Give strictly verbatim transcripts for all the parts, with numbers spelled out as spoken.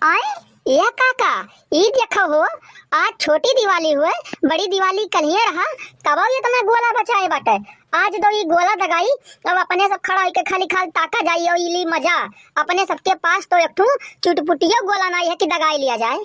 आए, ए काका, ई देखो हो, आज छोटी दिवाली हुए, बड़ी दिवाली कल्हिये रहा, तबउ एतना गोला बचाए बाटे। आज तो ई गोला दगाई, अब अपने सब खड़ा होइके खाली खाल ताका जाई और ई ली मजा। अपने सबके पास तो एक ठू चुटपुटियो गोला नाई है कि दगाई लिया जाए।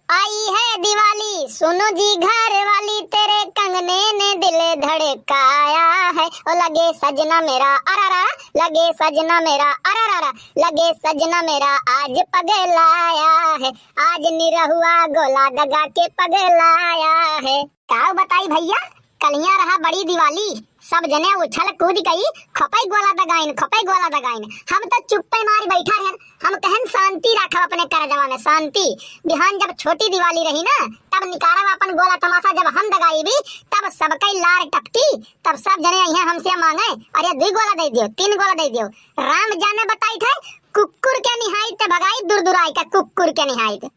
आई है दिवाली, सुनो जी घर वाली, तेरे कंगने ने दिल धड़काया है। ओ लगे सजना मेरा अरारा, लगे सजना मेरा अरारा, लगे सजना मेरा आज पगलाया है, आज निरहुआ गोला दगा के पगलाया है। का बताई भइया, कल्हिया रहा बड़ी दिवाली, सब जने उछल कूद कई खूबे गोला दगाइन, खूबे गोला दगाइन। हम तो चुप्पे मारी बैठा रहन, हम कहन शांति राखब अपने करजवा में, शांति। बिहान जब छोटी दिवाली रही ना, तब निकारब अपन गोला तमाशा, जब हम दगाइबी, तब सबके लार टपकी, तब सब जने अइहें हमसे मांगे, "अरे दुई गोला दे दियो, तीन गोला दे दियो।" राम जाने बताई थे, कुकुर के निहाई ते भगाई, दूर दूर आई के कुकुर के निहाई ते।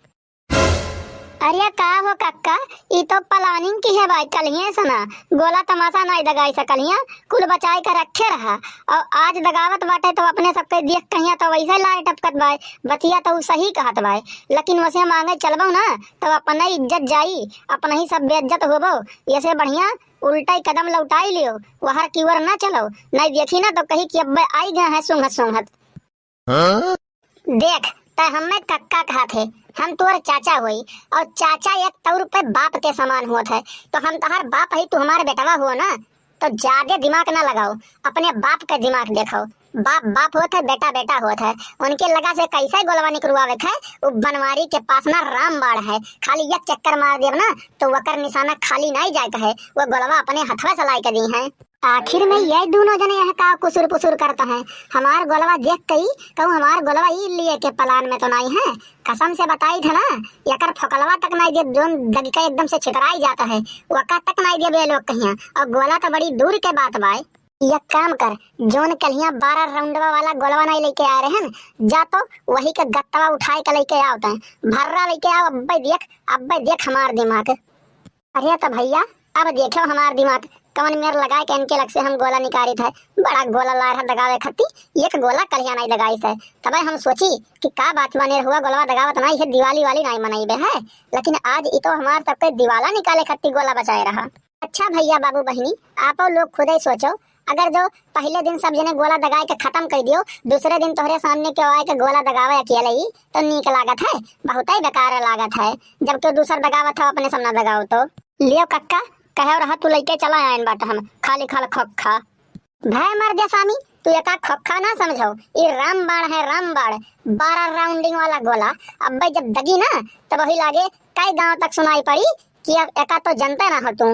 अरे का हो कक्का, ई तो planning किहे बाय, कल्हिये से ना, गोला तमाशा नाई दगाई सकल्हिया, कुल बचाए के रखे रहा। और आज दगावत बाटे तो अपने सबके देख कहिया तो वैसे लार टपकत बाय, बतिया तो उ सही कहत बाय, लेकिन वैसे मांगे चलबो ना तो अपने इज्जत जाई, अपने ही सब बेइज्जत होबो। ऐसे बढ़िया उल्टा ही कदम लौटाई लियो, वहर की ओर ना चलो, नाई देखी ना तो कही कि अब्बे आई गए हैं सूंघत सूंघत। हाँ? देख, तै हमें कक्का कहत है, हम तोर चाचा होई, और चाचा एक तौर पे बाप के समान होत है, तो हम तोहार बाप ही, तू हमार बेटवा हो ना, तो ज्यादा दिमाग ना लगाओ, अपने बाप का दिमाग देखो। बाप बाप होत है, बेटा बेटा होत है, उनके लगा से कैसे गोलवा निकरुआवे है। वो बनवारी के पास ना रामबाण है, खाली एक चक्कर मार देब ना, तो वकर निशाना खाली नाई जाए है, वो गोलवा अपने हथवा से लाए के दी हैं। आखिर में ये दोनों जने यहाँ का कुसुर पुसुर करता है? हमार गोलवा देख कई कहूँ हमार गोलवा ई लिए के plan में तो नाई है। कसम से बताई था ना, एकर फोकलवा तक नाई दे, जोन दगिका एकदम से छितराई जाता है, वका तक नाई दे बे लोग कहिया। और गोला तो बड़ी दूर के बात बाय। एक काम कर, जोन कल्हिया बारह राउंडवा वाला गोलवा नाई लेके आ रहे हैं, जा तो वही के गत्तवा उठाए के लेके आओ तैं, भर्रा लेके आओ। अब्बे देख, अब्बे देख हमार दिमाग। अरे त भइया, अब देखो हमार दिमाग, कवन मेर लगाए के इनके लग से हम गोला निकालित है। बड़ा गोला लाए रहा दगावे खत्ती, एक गोला कलिया नाई दगाइस है। तबे हम सोची कि का बात बा, निरहुआ गोलवा दगावत नाई है, दिवाली वाली नाई मनइबे है, लेकिन आज ई तो हमार सबके दिवाला निकाले खत्ती गोला बचाए रहा। अच्छा भइया, बाबू, बहिनी, आपो लोग खुदे सोचो, अगर जो पहिले दिन सब जने गोला दगाए के खतम कइ दियो, दूसरे दिन तोहरे सामने केहू आए के गोला दगावे अकेले ही, तो नीक लागत है? बहुतै बेकार लागत है। जब केहू दूसर दगावत हो, अपने सब ना दगाओ तो। लियो कक्का, कहे रहा तू लइके चला आयन बाटे हम, खाली खाल खोखा। भय मर जा सामी, तू एका खोखा ना समझो, ई रामबाण है, रामबाण, बारह rounding वाला गोला। अब्बे जब दगी ना, तब वही लागे कई गांव तक सुनाई पड़ी कि अब एका तो जनते ना हो तू।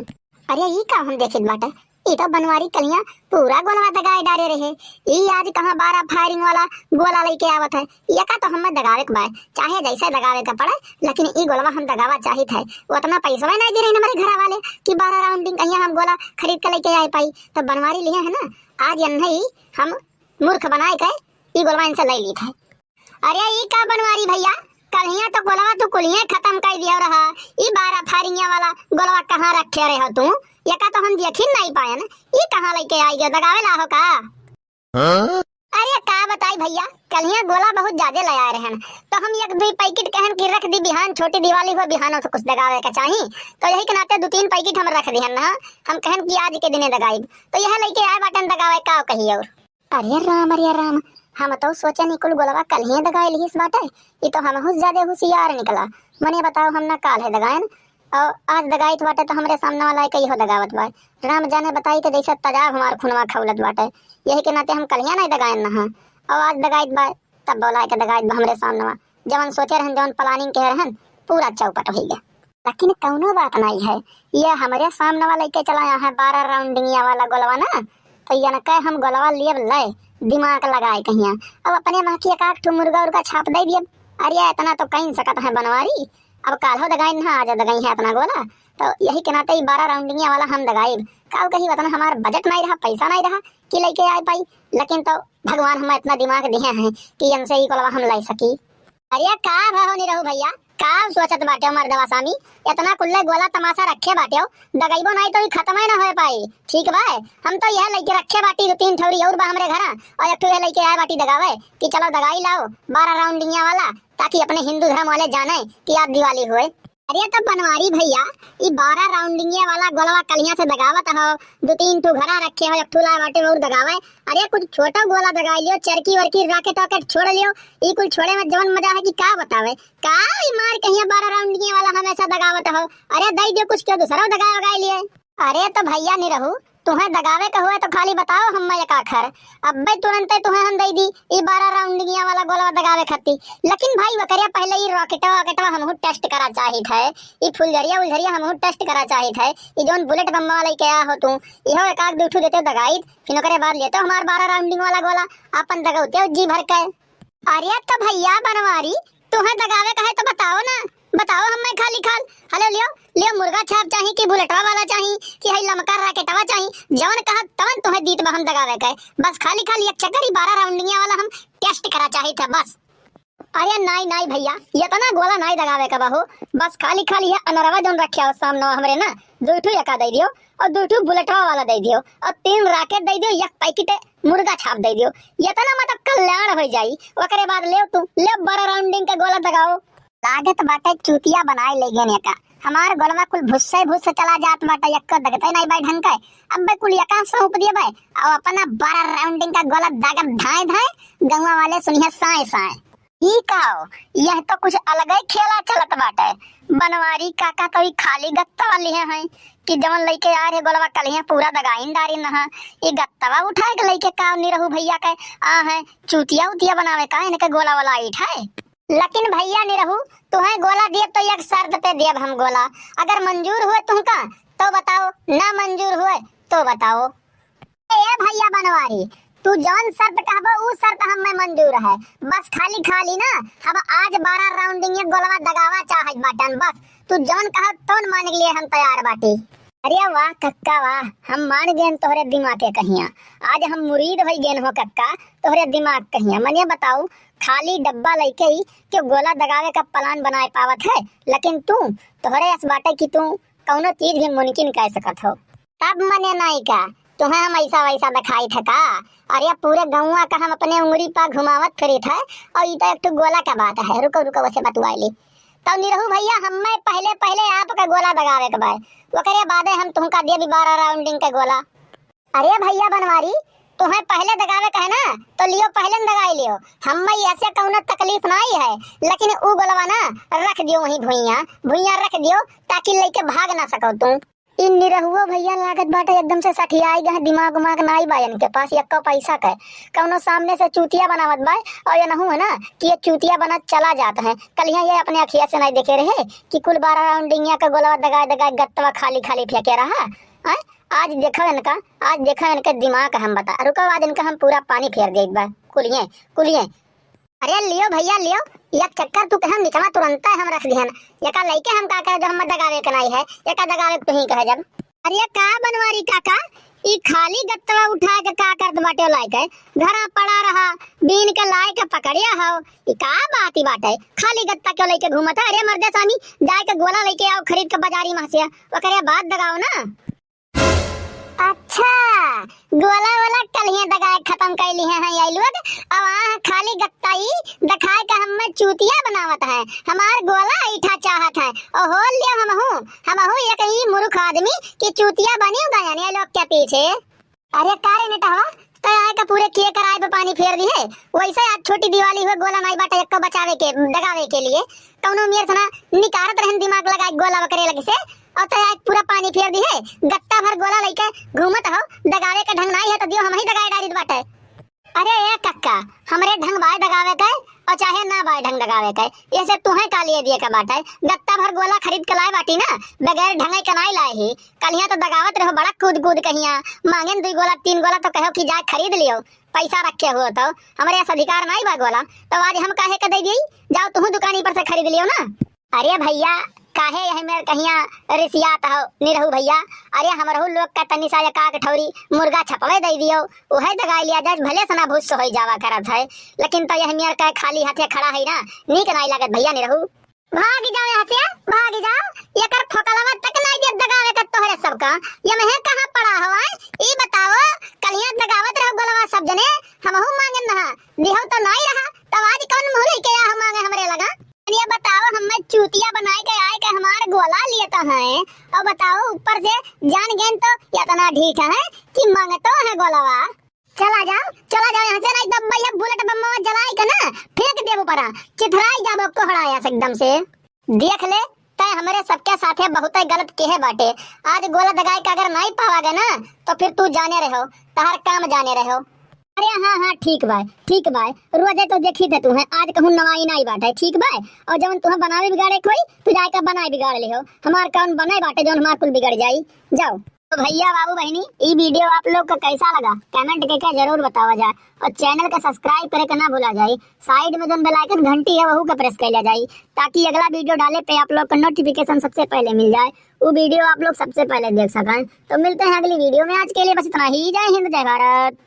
अरे ई का हम देखित बाटे, ई तो बनवारी कलिया पूरा गोलवा दगाए डारे रहे। ई आज कहाँ बारह firing वाला गोला लइके आवत है? एका तो हमें दगावे के बाय, चाहे जैसे दगावे के पड़े, लेकिन ई गोलवा हम दगावा चाहित है। वो इतना पैसवा नहीं दे रहे हमारे घर वाले कि बारह rounding कहिया हम गोला खरीद के लेके आए पाई। तो बनवारी लिए है ना, आज यन्हे ही हम मूर्ख बनाए के ई गोलवा इनसे ले लीत है। अरे ई का बनवारी भइया, कलिया तो गोलवा तू कुलिये खतम कइ दियो रहा। ई बारह firing वाला गोलवा कहाँ रखे रहे हो तू? एका तो हम देखिन नहीं पायन। ई कहाँ लइके आई गयो, दगावे ला हो का? हाँ? अरे का बताई भइया, कलिया गोला बहुत ज्यादा ले आए रहन, तो हम एक दुई packet कहन कि रख दी, बिहान छोटी दिवाली हो, बिहान से कुछ दगावे के चाही, तो यही के नाते दो तीन packet हम रख दिहन ना, हम कहन कि आज के दिने दगाइब, तो यह लइके आए बाटन दगावे का कही और। अरे राम, अरे राम, हम तो सोचन ई कुल गोलवा कल्हिये दगाए लिहिस बाटे। ई तो हमहू से ज्यादे हुसियार निकला। मने बताओ, हम ना काल्हे दगाएन, और आज दगाइत बाटे तो हमरे सामने वाला के इहो दगावत बा। राम जाने बताई तो जैसे तेजाब हमार खूनवा खौलत बाटे। यही के नाते हम कल्हिया नहीं दगाएन ना, और आज दगाइत बा, तब बोला के दगाइत बा हमरे सामने। जवन सोचे रहन, जवन planning के रहन, पूरा चौपट होइ गया। लेकिन कौनो बात नहीं है, ये हमरे सामने वाला के चला यहाँ है बारह rounding वाला गोलवा ना, तो यनके हम गोलवा लियब ले, दिमाग लगाए कहिया। अब अपने माँ की एक आध ठो मुर्गा उर्गा छाप दे दियब। अरे इतना तो कहीं सकत है बनवारी, अब काल्हो दगाइन ना, आज दगाई है अपना गोला, तो यही के नाते ई बारह rounding वाला हम दगाइब। काऊ कही उतना हमार budget नहीं रहा, पैसा नहीं रहा कि लेके आए पाई, लेकिन तो भगवान हमें इतना दिमाग दिए हैं कि इनसे ई गोलवा हम ले सकी। अरे का भा हो निरहू भइया, का सोचत बाटे हो मर्दवा सामी? इतना कुल्ले गोला तमाशा रखे बाटे हो, दगइबो नाई तो ई खतम ही ना होए पाई। ठीक बा, हम तो यह लइके रखे बाटी दो तीन ठौरी और बा हमरे घरा, और एक ठो यह लइके आए बाटी दगावे कि चलो दगाई लाओ बारह rounding वाला, ताकि कि अपने हिंदू धर्म वाले जाने कि आज दिवाली होए। अरे तो बनवारी भैया, ई बारह राउंडिंगे वाला गोलवा कलिया से दगावत हो, दो तीन ठो घरा रखे हो, एक ठो लाए बाटे और दगावे। अरे कुछ छोटा गोला दगाई लियो, चरकी वरकी राकेट वाकेट छोड़ लियो। ई कुल छोड़े में जवन मजा है कि का बतावे। का ई मार कहिया बारह राउंडिंगे वाला हमेशा दगावत हो। अरे दई दियो कुछ, क्यों दूसरा दगाए वगाए लिए। अरे तो भैया निरहू, तुहें दगावे का हुए तो खाली बताओ हम्मे एक आखर, अब्बे तुरंते तुहें हम दई दी ई बारह राउंडिंगिया वाला गोलवा दगावे खाती। लेकिन भाई ओकरे पहले ई रॉकेटवा वॉकेटवा हमहू टेस्ट करा चाहित है, ई फुलझरिया उलझरिया हमहू टेस्ट करा चाहित है। ई जौन बुलेट बम वाला के आया हो तू, इहो एक आध दू ठू देते दगाइत, फिर ओकरे बाद लेते हमार बारह राउंडिंग वाला गोला, अपन दगौते जी भर के। अरे तो भैया बनवारी, तुहें दगावे का है तो बताओ ना, बताओ हम्मे खाली खाल। हेलो लियो, लियो मुर्गा छाप चाही कि बुलेटवा वाला चाही कि हई लमका राकेटवा चाही, जवन कहा तवन तुहें दीत बा हम दगावे के। बस खाली खाली एक चक्कर ही बारह राउंडिंगिया वाला हम टेस्ट करा चाहित है बस। अरे नाई नाई भैया, इतना गोला नाई दगावे का बा हो। बस खाली खाली है अनरवा जौन रखे हो सामने हमरे ना, दो ठू एका दे दियो और दो ठू बुलेटवा वाला दे दियो और तीन राकेट दे दियो, एक पैकेट मुर्गा छाप दे दियो। इतना मतलब कल्याण हो जाई। ओकरे बाद लेव तू, लेव बारह राउंडिंग के गोला दगाओ। लागत बाटे चूतिया बनाए ले गए एका। हमार गोलवा कुल भुस्से भुस्से चला जात बाटे, एक्को दगते नाई बाई ढंग के। अब्बे कुल एका सौंप दिए बाई, और अपना बारह राउंडिंग का गोला दागब धाए धाए, गौवा वाले सुनिए साए साए। ई का हो? यह तो कुछ अलगे खेला चलत बाटे। बनवारी काका तो ई खाली गत्ता वाली है, हैं कि जवन लइके आ रहे गोलवा कलिया पूरा दगाइन डारी नहा। ई गत्तवा उठाए के लइके का निरहू भैया के आ है चूतिया उतिया बनावे का इनके गोला वाला ईठ है। लेकिन भैया निरहू, तुहें गोला दियब तो एक शर्त पे दियब हम गोला, अगर मंजूर हुए तुमका तो बताओ, ना मंजूर हुए तो बताओ। ए भैया बनवारी, तू जौन शर्त कहबो ऊ शर्त हम्मे मंजूर है। बस खाली खाली ना हम आज बारह राउंडिंग ये गोलवा दगावा चाहत बाटन। बस तू जौन कहब तौन मान के लिए हम तैयार बाटी। अरे वाह कक्का वाह, हम मान गए तोहरे दिमाग के कहिया। आज हम मुरीद हो गए हो कक्का तोहरे दिमाग कहिया। मने बताओ, खाली डब्बा लइके ही क्यों गोला दगावे का प्लान बनाए पावत है, लेकिन तू तोहरे अस बाटे कि तू कौनो चीज भी मुमकिन कह सकत हो। तब मने नाई का, तुहें हम ऐसा वैसा दिखाई था का? अरे पूरे गौवा का हम अपने उंगली पर घुमावत फिरित है और ई तो एक ठो गोला का बात है। रुको रुको, वैसे बतुआई ली। तब निरहू भैया हम्मे पहले पहले आपका गोला दगावे के बाय, ओकरे बादे हम तुमका दिए भी बारह राउंडिंग के गोला। अरे भैया बनवारी, तुहें पहले दगावे का है ना, तो लियो पहले न दगाई लियो, हम्मे ऐसे कौनो तकलीफ नाई है, लेकिन ऊ गोलवा ना रख दियो वहीं भुइया, भुइया रख दियो ताकि लइके भाग ना सको तू। इन निरहुओ भैया लागत बाटे एकदम से सठियाई गए, दिमाग उमाग नाई बा इनके पास, एक्को पैसा के। कौनो सामने से चूतिया बनावत बा, और ये नहू है ना कि ये चूतिया बनत चला जात है। कलिया ये अपने अखिया से नाई देखे रहे कि कुल बारह राउंडिंगिया का गोलवा दगाए दगाए गत्तवा खाली खाली फेंके रहा। हैं? आज देखो इनका, आज देखो इनके दिमाग हम बता, रुको आज इनका हम पूरा पानी फेर देत बा। कुलिए, कुलिए। अरे लियो भैया लियो, एक चक्कर तू कहम निचवा तुरंत हम रख दिहन। एका लइके हम का करे जो हम दगावे के नाई है, एका दगावे के तुही कहे जब। अरे का बनवारी काका, ई खाली गत्तवा उठा के का करत बाटे लाइके? घरा पड़ा रहा, बीन के लाइके पकड़िया हो, ई का बात ही बाटे? खाली गत्ता क्यों लइके घूमत है? अरे मर्दे सामी, जाए के गोला लइके आओ खरीद के बाजारी में से, ओकरे बाद दगाओ ना। अच्छा, गोला वाला कलिया दगाए खत्म कर ली है, हैं, ये लोग। अब आह खाली गत्ताई दिखाए का हमें चूतिया बनावत है, हमार गोला ऐठा चाहत है। ओहो लियो हमहू, हमहू एक ही मूर्ख आदमी की चूतिया बनी गयन ये लोग के पीछे। अरे का रे नेटहवा, तय आए का पूरे किए कराए पे पानी फेर दी है। वैसे आज छोटी दिवाली हुए, गोला नाई बाटे एक्को बचावे के, दगावे के लिए। कौनो मेर से ना निकारत रहन दिमाग लगाए गोला वकरे लगे से। और तो आज पूरा पानी फेर दी है, गत्ता भर गोला लइके घूमत हो, दगावे के ढंग नाई है तो दियो हम ही दगाए डारित बाटे। अरे ए कक्का, हमरे ढंग बाय दगावे के और चाहे ना बाय ढंग दगावे के, ऐसे तुहे का लिए दिए के बाटे? गत्ता भर गोला खरीद के लाए बाटी ना, बगैर ढंगे के नाई लाए ही। कलिया तो दगावत रहो बड़ा कूद कूद कहिया, मांगेन दुई गोला तीन गोला तो कहो कि जाए खरीद लियो, पैसा रखे हो तो हमरे अस अधिकार नाई बा गोला, तो आज हम काहे के दे दिए? जाओ तुहू दुकानी पर से खरीद लियो ना। अरे भैया, काहे यही मेर कहिया रिसियात हो निरहू भैया? अरे हमरहू लोग का तनी सा एक आध ठौरी मुर्गा छपवे दे दियो, उहे दगाई लिया जाए, भले सना भूस होई जावा करत है, लेकिन तो यह मेर का खाली हाथे खड़ा है ना, नीक नाई लागत भैया निरहू। भाग जाओ यहाँ से, भाग जाओ, एकर फोकलवा तक नाई देत दगावे का तोहरे सबका। ये महे कहाँ पड़ा हो आए? ई बताओ, कलिया दगावत रहो गोलवा सब जने, हमहू मांगन रहा, दिहो तो नाई रहा, तब आज कौन मुँह लेके आ हम मांगे हमरे लगा? चुतिया बनाए के आए के हमार गोला लेता है, और बताओ ऊपर से जान गेन तो इतना ढीठ है कि मांगतो है गोलवा। चला जाओ, चला जाओ यहाँ से, नहीं तो भैया बुलेट बम जलाए के ना फेंक देबो परा, चिथराई जाबो कोहड़ा यहाँ से एकदम से। देख ले, तै हमरे सबके साथे बहुते गलत केहे बाटे। आज गोला दगाए के अगर नहीं पावा गए ना, तो फिर तू जाने रहो, तहर काम जाने रहो। अरे हाँ हाँ, ठीक बाय, ठीक बाय, रोजे तो देखी थे तू है, आज कहूँ नवाई नहीं बाटे, ठीक बाय। और जवन तुहे बनावे बिगाड़े कोई, तू जाए का बनाए बिगाड़ ले हो। हमार कौन बनाए बाटे जवन हमार कुल बिगड़ जाई? जाओ। तो भैया बाबू बहनी, ई वीडियो आप लोग का कैसा लगा, कमेंट करके जरूर बतावा जाए, और चैनल का सब्सक्राइब करे के ना भूला जाए। साइड में जौन बेल आइकन घंटी है, वहू का प्रेस कर लिया जाए, ताकि अगला वीडियो डाले पे आप लोग का नोटिफिकेशन सबसे पहले मिल जाए, वो वीडियो आप लोग सबसे पहले देख सकें। तो मिलते हैं अगली वीडियो में, आज के लिए बस इतना ही। जय हिंद, जय भारत।